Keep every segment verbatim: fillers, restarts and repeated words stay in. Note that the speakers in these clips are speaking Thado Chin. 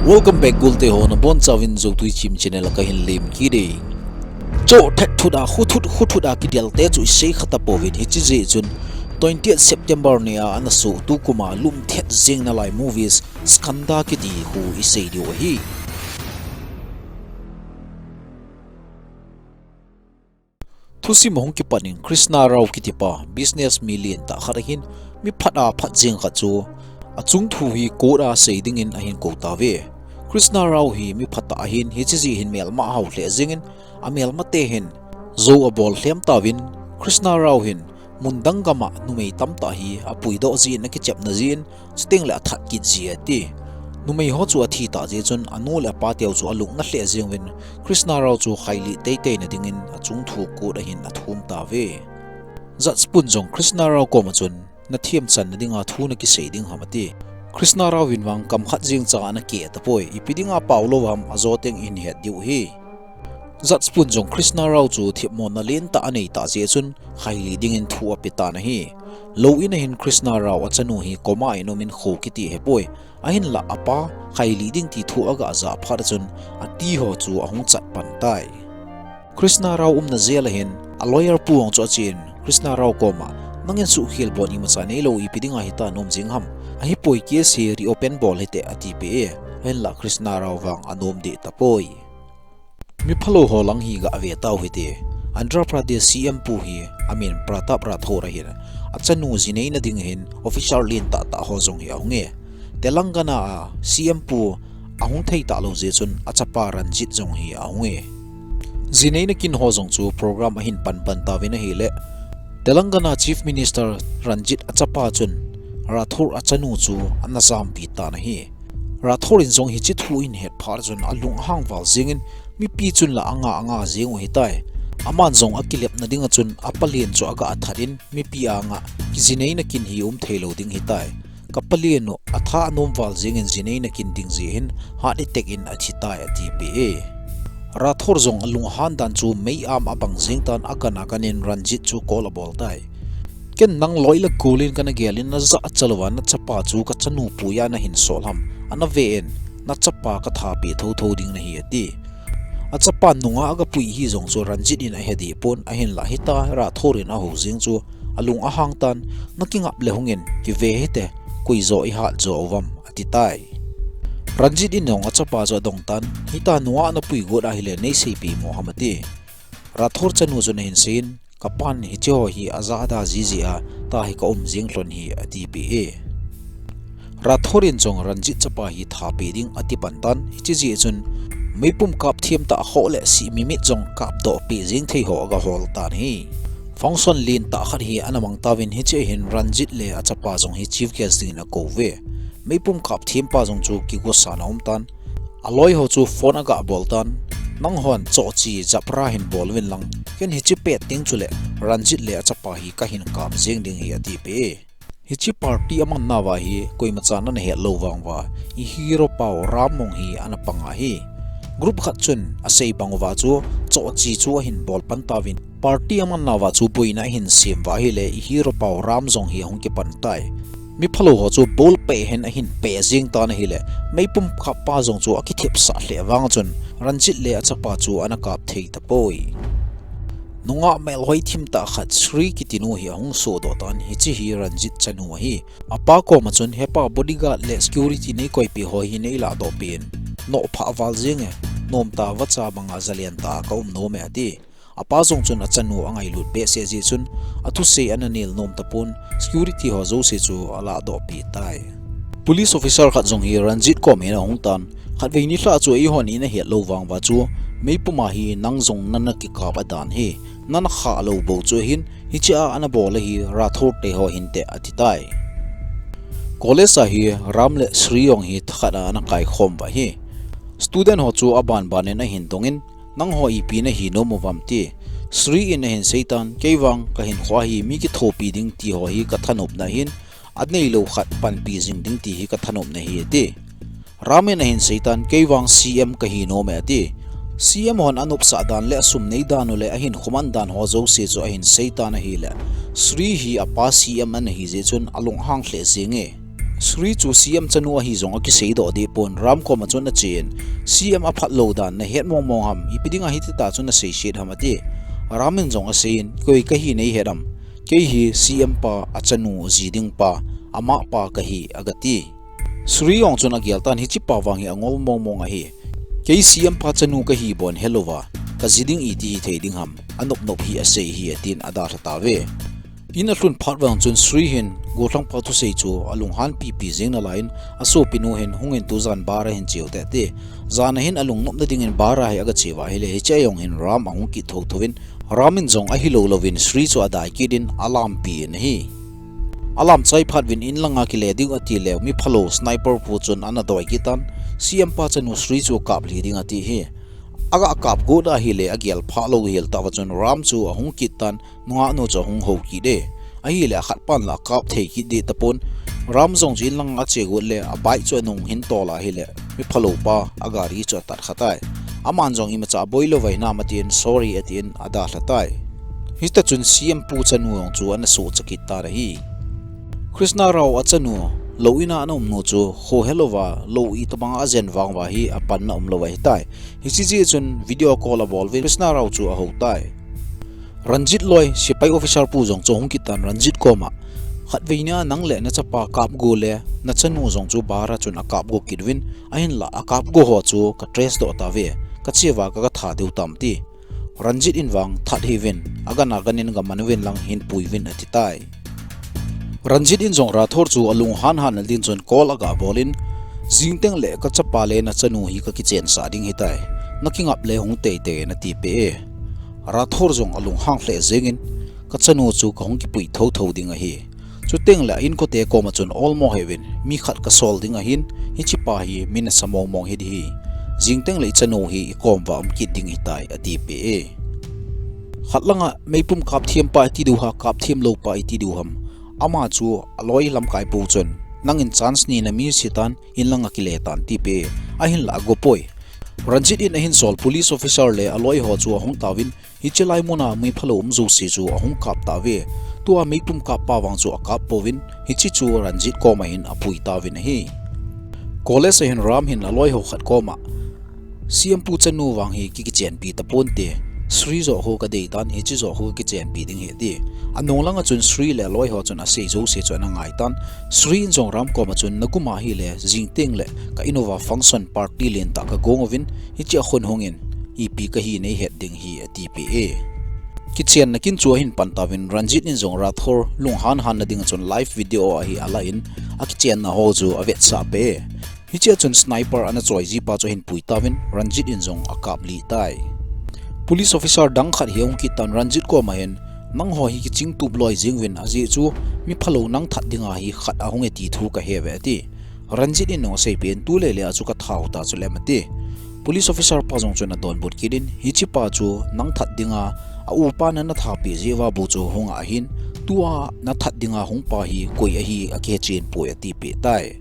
Welcome back, golte ho, nabonchauvin Zotui Chim channel a kahin lemkit e. Cho that thut a, khu thut, khu thut a kidel te chu isei kha tapouvin, hiche jeh chun twentieth September nia ana soh tukum a lum thet jeng nalai movies Skandha kiti khu isei diu ahi. Thusim ahung kipat in Krishna Rao kitipa business mi lentah khat ahin, mi phat a phat jeng khat chu achung thu hi court a sei dingin ahin kou tauve. Krishna Rao hi mi phatah ahin, hiche jeh hin melma ahao lheh jengin, amelmate hin jou abol lhem tauvin, Krishna Rao hin mun dang gam a numei tamtah hi apuidoh jin, akichepna jin, chuteng le athat kit ji ati. Numei ho chu athi tah jeh chun anu le apa teu chu alung ana lheh jeng uvin, Krishna Rao chu khailih teitei na dingin achung thu court a hin athum tauve. Judge pun jong Krishna Rao koma chun, nathem channa dinga thu nakisei ding ham ati. Krishna Rao vin vang kam khat jeng cha ana keh tapoi, ipi dinga pao lou ham, ajo teng ihin het diu ahi. Judge pun jong Krishna Rao chu themmona lentah anei tah jeh chun khailih dingin thu ape tan ahi. Lou in a hin Krishna Rao achanu hi coma in um in kho kiti ahipoi. Ahinlah apa khailih ding ti thu aga jah phat a chun ati ho chu ahung chat pan tai. Krishna Rao umna jail a hin a lawyer pu jong chu achen, Krishna Rao koma, nangin suhkhel bon imacha neilou, ipi dinga hitia naum jing ham? Ahipoi, case hi reopen bol hite, atipeh e. Ahinlah Krishna Rao vang anom deh tapoi. Mi phalou ho lang hi gave tau hite. Andhra Pradesh C M pu hi amin Pratap Rathore ahin, achanu jinei na ding hin officer lentah tah ho jong hi ahung e. Telangana a C M pu ahung thei talou jeh chun achapa Ranjit jong hi ahung e. Jinei na kin ho jong chu program ahin pan pan tauvin ahile, Telangana Chief Minister Ranjit achapa chun Rathore achanu chu ana jampi tan ahi. Rathore in jong hiche thu ahin het phat chun alung ahang val jengin, mipi chun la anga anga jeng u ahitai. Aman jong akilepna dinga chun apalen chu aga that in, mipi anga kijinei na kin hi um thei lou ding ahitai. Kapalen u atha anom val jengin jinei na kin ding jeh hin heart attack in athi tai, atipeh e. Rathore jong alung ahan dan chu mei am abang jeng tan, agan agan in Ranjit chu call abol tai. Ken nang loi le gol in kana gel in, najah chalouva nachapa chu kachanu puiya nahin sol ham? Ana ve in, nachapa katha peh thotho ding nahi, ati. Achapa nunga aga pui hi jong chu Ranjit in ahe deh pon, ahinlah hitia Rathore in ahou jeng chu alung ahang tan, nakingap le hungin, kive hite, koi jo ihat jo uvam, ati tai. Ranjit in jong achapa chu adong tan, hitia nunga napui got ahile neiseipeh mo ham, ati. Rathore chanu chun ahin seiyin, kapan hiche ho hi ajada jiji a, tua hi kaum jing lhon ahi, atipeh e. Rathore in jong Ranjit chapa hi tha peh ding ati pan tan, hiche jeh chun meipum kap them tah ho le sih mimit jong kapdoh peh jing thei ho aga hol tan ahi. Function lentah khat hi ana mang tauvin, hiche hin Ranjit le achapa jong hi chief guest dingin akou uve. Meipum kap them pa jong chu kigosa na um tan. Aloi ho chu phone aga bol tan, nanghon chohchi japra hin bol uvin lang, ken hiche pet teng chule Ranjit le achapa hi kahin kap jeng ding ahi, atipeh e. Hiche party aman nauva hi koimacha nana het lou vang uva, i hero pau Ram mong hi ana pang ahi. Group khat chun asei bang uva chu chohchi chu ahin bol pan tauvin, party aman nauva chu boina ahin sem uva ahile, i hero pau Ram jong hi ahung kipan tai. Mi phalou ho chu ball peh hin ahin peh jeng tan ahile, meipum kap pa jong chu akithepsah lheh vang chun Ranjit le achapa chu ana kap thei tapoi. Nungah melhoi thim tah khat Sri kitinu hi ahung sohdoh tan, hiche hi Ranjit chanu ahi. Apa koma chun, hepa, bodyguard le security neikoipeh ho hi neiladoh peh in, nophah val jeng e, nomtah vacha banga jalen tah a kaum nom e, ati. Apa jong chun achanu angailut behseh jeh chun, athusei ana nel nom tapon, security ho jouse chu aladoh peh tai. Police officer khat jong hi Ranjit kom hin ahung tan, khatvei nilhah chu eihon ina het lou vang uva chu, meipum a hi nang jong nana kikap adan hi, nana khah lou bou chu ahin, hiche a ana bol ahi, Rathore te ho hinte, ati tai. College a hi Ram le Sri jong hi thakhat a ana kaikhom uva ahi. Student ho chu abanban in ahin dongin, nangho ipi nahi nom uvam, ti Sri in ahin seitan, kei vang kahinkho hi mi kithopi ding ti ho hi kathanopna ahin, aneilou khat panpi jing ding ti hi kathanopna ahi, ati. Ram in ahin seitan, kei vang C M kahi nom e, ati. C M hon anopsah dan le asum nei dan u le ahinkho man dan ho jouse chu ahin seitan ahile, Sri hi apa C M ana hi jeh chun alunghang lheh jenge. Sri chu C M chanu ahi jong akisei doh deh pon, Ram koma chun achen, C M aphat lou dan nahet mong mong ham, ipi dinga hiti tah chu nasei set ham ati. Ram in jong aseiyin, koi kahi neihet am, kei hi C M pa achanu ji ding pa, amapa kahi agati. Sri jong chun agel tan, hiche pa vang hi angol mong mong ahi. Kei C M pa chanu kahi bon helouva, kaji ding iti hithei ding ham, anop nop hi asei hi atin adalha tauve. In alhun phat vang chun Sri hin gollhang pa thusei chu alunghan pipi jing nalaiyin, asopinu hin hungin tujan bar a hin cheu teh ati. Jan a hin alung nopna dingin bar a hi agache uva ahile, hiche a jong hin Ram ahung kit thotho in, Ram in jong ahilou louvin Sri chu adai kit in alampi in ahi. Alam chai phat uvin in langa kile ding ati leh, mi phalou sniper pu chun ana doi kit tan, C M pa chanu Sri chu kaplhi ding ati hi. Aga kap got ahile, agel phalou hel tah uva chun Ram chu ahung kit tan, nungah nu chu ahung hou kit e. Ahile akhat pan la akap thei kit deh tapon. Ram jong chu in langa ache got le, abike chu anung hin tol ahile, mi phalou pa agari chu atat kha tai. Aman jong imacha aboi lou vai nam atin, sorry atin adalha tai. Hita chun C M pu chanu jong chu ana sohcha kit tan ahi. Krishna Rao achanu, lou in a ana um nu chu, kho helouva, lou itobang a ajen vang uva hi apanna umlou ahitai. Hiche jeh chun video call abol uvin Krishna Rao chu ahou tai. Ranjit loi, sepai officer pu jong chu ahung kit tan Ranjit koma, khatvei nia nang le nachapa kap go le, nachanu jong chu bar a chun akap go kit uvin, ahinla akap go ho chu ka trace doh tauve, kache uva ka, katha diu tam ati. Ranjit in vang that hih uvin, agan agan in gaman uvin lang hin pui uvin ati tai. Ranjit in jong Rathor chu alunghan han na ding chun call aga bol in, jing teng le kachapa le nachanu hi kakichen sah ding hitai. Nakingap le hung teitei in ati peh e. Rathor jong alunghang lheh jeng in, kachanu chu kahung kipui thotho ding ahi. Chuteng le a inkote koma chun olmo hih uvin, mi khat kasol ding ahin, hiche pa hi mi nasa mong mong hi ding ahi. Jing teng le ichanu hi ikom uva um kit ding hitai ati peh e. Khat langa meipum kap them pa iti diu ham, kap them lou pa iti diu ham. Ama chu aloi lamkai pu chun, nangin chance ni nami se tan, in langa kile tan ati peh e. Ahinla ago poi. Ranjit in ahin sol police officer le aloi ho chu ahung tauvin, hiche lai muna mi phalou um jouse chu ahung kap tauve. Tua meipum kap pa vang chu akap pouvin, hiche chu Ranjit koma hin apui tauvin ahi. College a hin Ram hin aloi ho khat koma, C M pu chanu vang hi ki, kichenpi taponte, Sri joh ho kadei tan, hiche joh ho kichenpi ding ahi ati. Anung langa chun Sri le aloi ho chun asei jouse chu ana ngai tan. Sri in jong Ram koma chun, nagum ahile, jing teng le ka in uva function party lentah kagong uvin, hiche a khun hungin, ipi kahi neihet ding hi ati peh e. Kichenna kin chu ahin pan tauvin, Ranjit in jong Rathor lunghan han na ding a chun live video a hi ala in, akichenna ho chu avetsah peh e. Hiche a chun sniper ana choi ji pa chu ahin pui tauvin, Ranjit in jong akap lih tai. Police officer dang khat hi ahung kit tan Ranjit koma hin, nangho hi kiching tup loi jing uvin, ajeh chu mi phalou nang that dinga hi khat ahung e ti thu kahe uve ati. Ranjit in jong asei peh in, tu le le a chu katha u ta chu lem ati. Police officer pa jong chun adonbut kit in, hiche pa chu nang that dinga a upa na nathat peh jeh uva bou chu hung ahin, tua nathat dinga hung pa hi koi ahi akihe chen poi ati peh tai.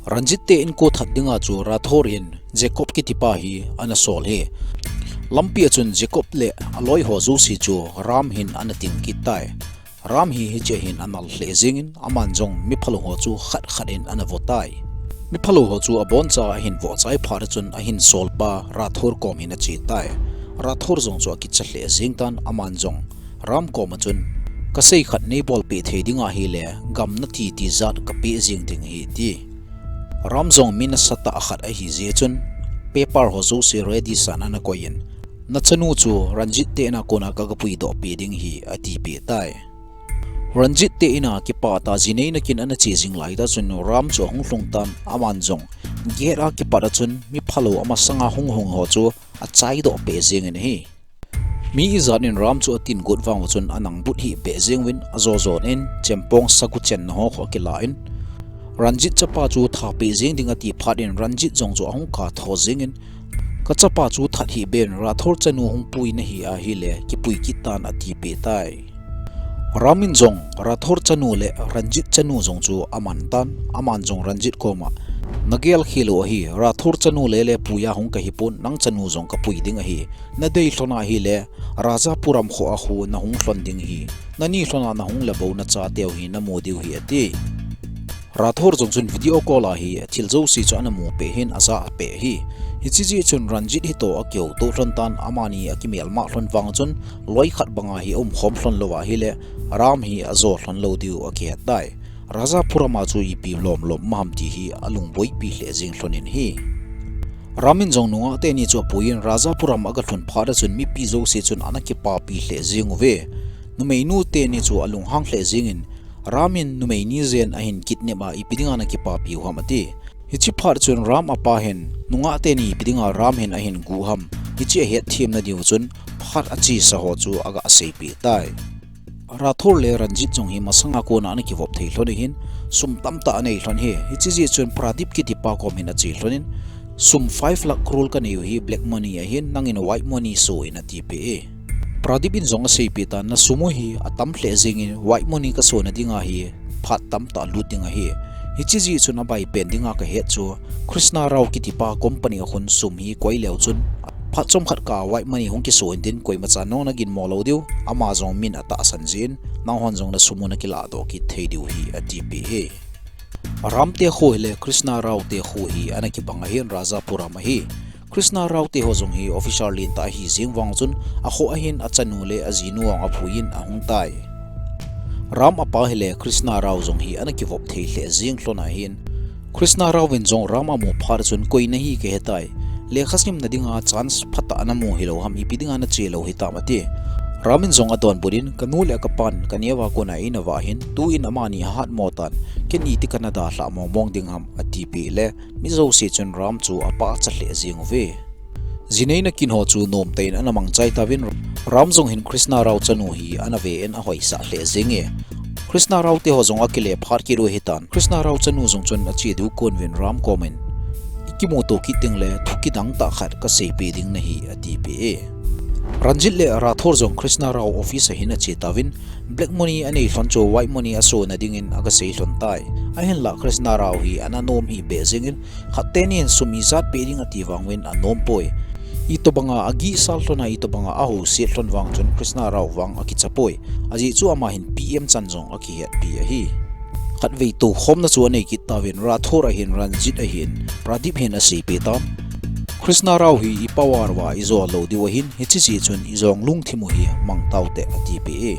Ranjit te inko that dinga chu Rathor in Jacob kiti pa hi ana sol e. Lampi a chun Jacob le aloi ho jouse chu Ram hin ana ting kit tai. Ram hi hiche a hin anal lheh jeng in, aman jong mi phalou ho chu khat khat in ana vo tai. Mi phalou ho chu aboncha ahin vo chai phat a chun ahin sol pa Rathor kom hin ache tai. Rathor jong chu akicha lheh jeng tan, aman jong Ram koma chun, kasei khat neibol peh thei ding ahile, gam nati tijat kapeh jeng ding ahi ati. Ram jong mi nasatah khat ahi jeh chun, paper ho jouse ready san ana koi in, nachanu chu Ranjit te in a kona ka, kapui doh peh ding ahi ati peh tai. Ranjit te in a kipah tah a jinei nakin ana che jing lai tah chun Ram chu ahung lhung tan, aman jong gate a kipat a chun mi phalou amasanga hung hung ho chu achai doh peh jeng in ahi. Mi ijat in Ram chu atin got vang u chun anang but hih peh jeng uvin, ajo jon in chempong sagu chenna ho khu akilah in, Ranjit chapa chu that peh jeng ding ati phat in Ranjit jong chu ahung kap tho jeng in, kachapa chu that hih beh in, Rathor chanu hung pui nahi ahile kipui kit tan ati peh tai. Ram in jong Rathor chanu le Ranjit chanu jong chu aman tan, aman jong Ranjit koma, nagel khel u ahi, Rathor chanu le le pui a hung kahi pon, nang chanu jong kapui ding ahi. Nadei lhon ahile, Rajapuram kho a khu nahung lhon ding ahi. Nani lhon a nahung le bou nachateu hi namu diu ahi ati. Rathore jong chun video call a hi thil jouse chu ana mu peh hin aja apeh hi. Hiche jeh chun Ranjit hi toh akihouto lhon tan, amani akimelma lhon vang chun loi khat banga hi aumkhom lhon lou ahile Ram hi ajo lhon lou diu akihet tai. Rajapuram a chu ipi lom lom um ham ti hi alungboipi lheh jeng lhon in ahi. Ram in jong nungah teni chu apuiyin Rajapuram aga lhun phat a chun mipi jouse chun ana kipapi lheh jeng uve. Numeinu teni chu alunghang lheh jengin, Ram in numei ni jen ahin kidnap a ipi dinga nakipapi u ham ati. Hiche phat chun Ram apa hin nungah teni ipi dinga Ram hin ahin gu ham, hiche ahet themna diu chun phat achesa ho chu aga seipeh tai. Rathore le Ranjit jong hi masanga kona ana kivop thei lhon ahin, sum tamtah anei lhon ahi. Hiche jeh chun Pradip kitipa kom hin ache lhonin, sum five lakh crore kanei u hi black money ahin, nangin white money so in atipeh e. Pradip in jong aseipeh tan, nasum u hi atam lheh jengin white money kasona dinga hi phat tamtah lut ding ahi. Hiche jeh chun abai pen dinga kahet chu Krishna Rao kitipa company a khun sum hi koi leu chun phat chomkhat kah a white money hung kiso intin koimacha nong naginmo lou diu, ama jong min atahsan jeh in, nanghon jong nasum u nakiladoh kit thei diu ahi, atipeh e. Ram te kho hile Krishna Rao te kho hi ana kibang ahin Rajapuram ahi. Krishna Rao te ho jong hi officer lentah ahi jeng vang chun akho ahin achanu le ajinu jong apuiyin ahung tai. Ram apa hile Krishna Rao jong hi ana kivop thei lheh jeng lhon ahin, Krishna Rao in jong Ram amu phat chun koi nahi kahetai, lekha simna dinga chance phatah namu hilou ham, ipi dinga nache lou hitam ati. Ram in jong adonbut in, kanu le kapan kaneo a kona eina vah hin, tuin amani ahatmo tan, ken iti kana dalhah mongmong ding ham atipeh le, mi jouse chun Ram chu apachat lheh jeng uve. Jinei nakin ho chu nomtah in ana mangchai tauvin, Ram jong hin Krishna Rao chanu hi ana ve in ahoisah lheh jenge. Krishna Rao te ho jong akile phat kit u ahitan, Krishna Rao chanu jong chun ache diu konuvin Ram komin, ikimuto kit ding le thu kidang tah khat kaseipeh ding nahi atipeh e. Ranjit le Rathore jong Krishna Rao office a hin ache tauvin, black money anei lhon chu white money asona dingin aga sei lhon tai. Ahinlah Krishna Rao hi ana nom hih beh jengin, khat teni hin sum ijat peh ding ati vang uvin anom poi. Itobanga agihsal lhon a, itobanga ahouset lhon vang chun Krishna Rao vang akicha poi. Ajeh chu ama hin P M chan jong akihetpi ahi. Khatvei toukhomna chu anei kit tauvin, Rathore ahin, Ranjit ahin, Pradip hin aseipeh tan, Krishna Rao hi i power uva ijou lou diu ahin, hiche jeh chun ijong lungthim u hi mang taute atipeh e.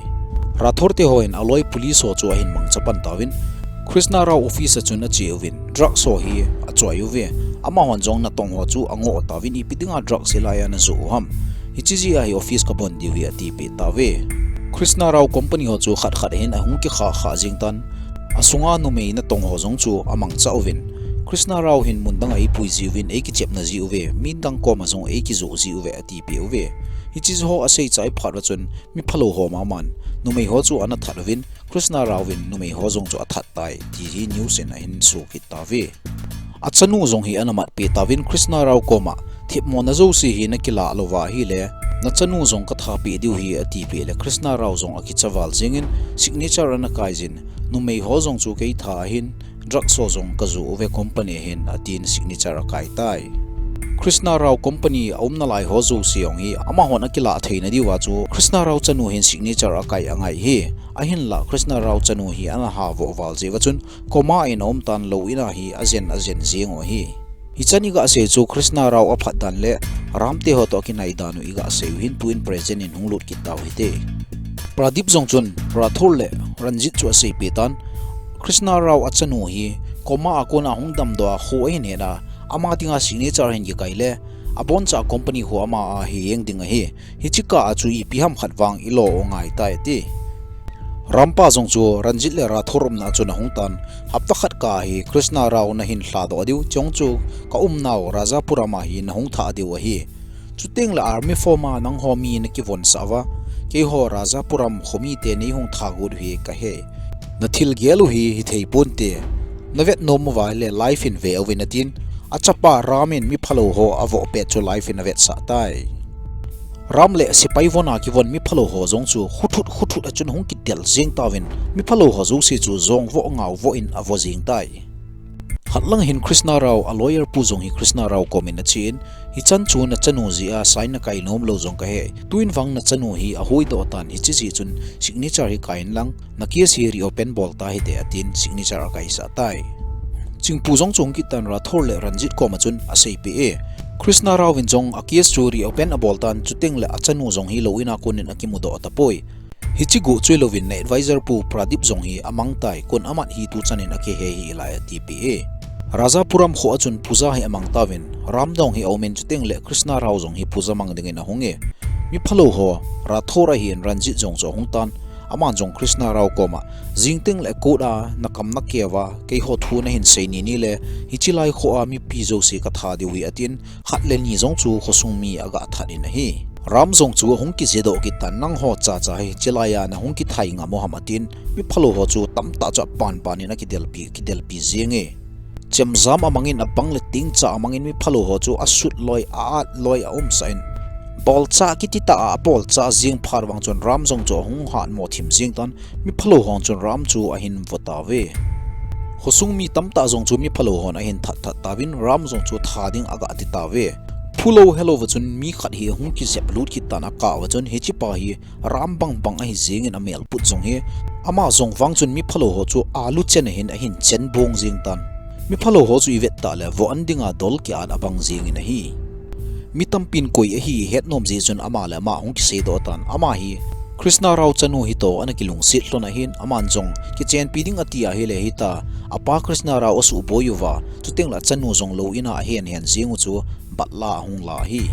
Rathore te hon aloi police ho chu ahin mangcha pan tauvin, Krishna Rao office a chun ache uvin, drugs ho hi achoi uve. Amahon jong natong ho chu angoh tauvin, ipi dinga drugs hilai a najoh u ham, hiche jeh a hi office kabon diu ahi atipeh tauve. Krishna Rao company ho chu khat khat hin ahung kikhah khah jeng tan, asunga numei natong ho jong chu amangcha uvin, Krishna Rao hin mun danga eipui jiuvin, eikichepna jiuve, mi dang koma jong eikijoh jiuve atipeh uve. Hiche ho aseichai phat uva chun, mi phalou ho maman numei ho chu ana that uvin, Krishna Rao in numei ho jong chu athat tai, ti hi news in ahin so kit tauve. Achanu jong hi ana matpeh tauvin, Krishna Rao koma, themmona jouse hi nakilah louva ahile, nachanu jong kathapeh diu ahi atipeh le, Krishna Rao jong akicha val jengin, signature ana kaijin, numei ho jong chu kei tha ahin, drugs ho jong kajoh uve company a hin, atin signature akai tai. Krishna Rao company aumna lai ho jouse jong hi amahon akilah theina diuva chu Krishna Rao chanu hin signature akai angai ahi. Ahinlah Krishna Rao chanu hi ana havoh val jeh uva chun coma in aumtan, lou in a hi ajen ajen jeng u ahi. Hichan iga sei chu Krishna Rao aphat dan le Ram te ho toh akinai dan u iga sei u hin, tuin present in hung lut kit tau hite. Pradip jong chun Rathore le Ranjit chu aseipeh tan, Krishna Rao achanu hi coma a kona hung damdoh a kho ahin het a, ama dinga signature ahin kikai le, aboncha company ho ama a hi jeng ding ahi. Hiche kah a chu ipi ham khat vang ilo u ngai tai ati. Ram pa jong chu Ranjit le Rathore umna a chun ahung tan, hapta khat kah a hi Krishna Rao nahin lhadoh diu, chujong chu kaumnau Rajapuram a hi nahung thah diu ahi. Chuteng le army form a nangho mi nakivonsah uva, keiho Rajapuram khomite neihung thagot u hi kahe. Nathil gel u hi hithei ponte, navet nom uva ahile live in ve uvin atin, achapa Ram in mi phalou ho avoh pet chu live in avetsah tai. Ram le sepai von a kivon mi phalou ho jong chu khuthut khuthut a chun hung kidel jeng tauvin, mi phalou ho jouse chu jong voh ngau voh in avo jeng tai. Khat lang hin Krishna Rao a lawyer pu jong hi Krishna Rao kom in achen, hichan chu nachanu jeh a sign nakai nom lou jong kahe. Tuin vang nachanu hi ahoidoh tan, hiche jeh chun signature hi kai in lang, na case hi reopen bol tahite atin signature akaisah tai. Chingpu jong chu hung kit tan Rathore le Ranjit kom a chun aseipeh e. Krishna Rao vin jong a case chu reopen abol tan, chuteng le achanu jong hi lou in a kon in akimudoh tapoi. Hiche guh chu hilouvin na advisor pu Pradip jong hi amang tai, kon amat hi tuchan in akihe hih lai atipeh e. Rajapuram kho a chun puja hi amang tauvin, Ram jong hi aum in chuteng le Krishna Rao jong hi puja mang ding in ahung e. Miphalou ho, Rathore ahin Ranjit jong chu ahung tan, aman jong Krishna Rao kom a, jing teng le court a nakam nakeu a, keiho thu nahin sei nini le, hiche lai kho a mipi jouse katha diu hi atin, khat le ni jong chu khosung mi aga that in ahi. Ram jong chu ahung kijedoh kit tan, nangho chacha hi hiche lai a nahung kithai ngam u ham atin, miphalou ho chu tamtah chu apan pan in akidelpi, kidelpi jing e. Chemjam amang in, abang le tingcha amang in, miphalou ho chu asut loi, a-at loi aumsah in, bolcha kiti tah a abolcha jing phat vang chun Ram jong chu ahung hatmo thim jing tan, miphalou ho chun Ram chu ahin vo tauve. Khosung mi tamtah jong chu miphalou hon ahin that that tauvin, Ram jong chu tha ding aga ti tauve. Phulou helou va chun mi khat hi ahung kijep lut kit tan, akah uva chun hichepa hi Ram bangbang ahi jing in amel put jong hi, ama jong vang chun miphalou ho chu alu chen ahin, ahin chen bong jing tan. Miphalou ho chu ivet tah le vo an dinga dol ki-at abang jing in ahi. Mi tampin koi ahi ihet nom jeh chun ama le ama ahung kiseidoh tan, ama hi Krishna Rao chanu hi toh ana kilungset lhon ahin, aman jong kichenpi ding ati ahile hita, apa Krishna Rao asuhboi uva, chuteng le achanu jong lou in a ahen hen jing u chu batla ahung la ahi.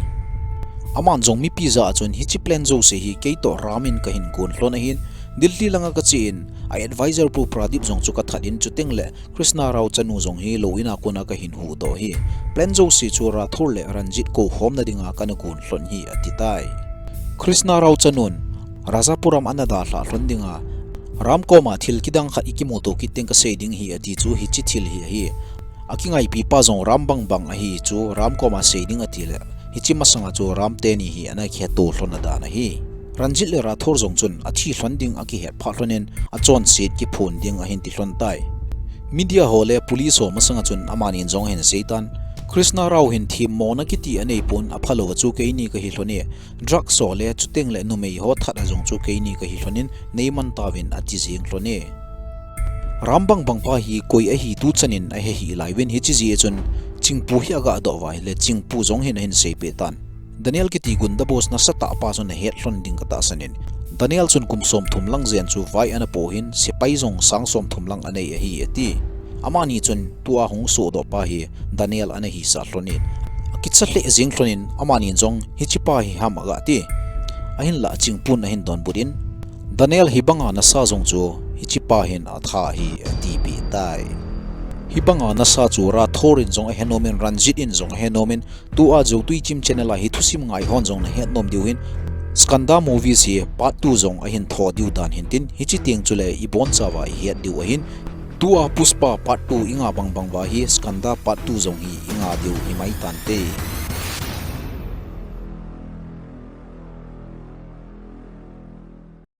Aman jong mipi jah a chun hiche plan jouse hi keitoh Ram in kahin gon lhon ahin, Delhi langa kache in, a advisor pu Pradip jong chu kathat in chuteng le Krishna Rao chanu jong hi lou in a kon a kahin huhdoh ahi. Plan jouse chu Rathore le Ranjit koukhomna dinga kana gon lhon ahi ati tai. Krishna Rao chanun Rajapuram ana dalhah lhon dinga, Ram kom a thil kidang khat ikimuto kit teng kasei ding ahi ati chu hiche thil hi ahi. Akingaipi pa jong Ram bangbang ahi chu Ram kom a sei ding ati le, hiche masanga chu Ram teni hi ana kiheto lhon a dan ahi. Ranjit le Rathore jong chun athi lhon ding akihet phat lhon in achonset kiphon ding ahin ti lhon tai. Media ho le police ho masanga chun amanin jong ahin sei tan, Krishna Rao hin themmona kiti anei pon, aphalou a chu keini kahi lhon e, drugs ho le chuteng le numei ho that a jong chu keini kahi lhon in, neiman tauvin ati jing lhon e. Ram bangbang pa hi koi ahi tuchan in ahe hih lai uvin, hiche jeh a chun Chingpu hi aga doh uva ahile Chingpu jong hin ahin seipeh tan, Daniel kiti gunda boss nasatah pa chu nahet lhon ding katahsan in, Daniel chun kum somthum lang jen chu vai ana po hin, sepai jong sang somthum lang anei ahi ati. Amani chun tua hung sohdoh pa hi Daniel ana hisah lhon in, akicha lheh jing lhon in, amanin jong hichepa hi ham aga ti. Ahinlah Chingpun ahin donbut in, Daniel, hibanga nasa jong chu hichepa hin atha ahi atipeh tai. Hibanga nasa chu Rathore in jong ahe nom in, Ranjit in jong ahe nom in, tua Joutui Chim channel a hi thusim ngai hon jong nahet nom diu hin, Skandha Movies hi part two jong ahin tho diu dan hin tin, hiche teng chule ibonchauva ihet diu ahin, tua Pushpa part two inga bangbang uva hi Skandha part two jong hi inga diu himai tante.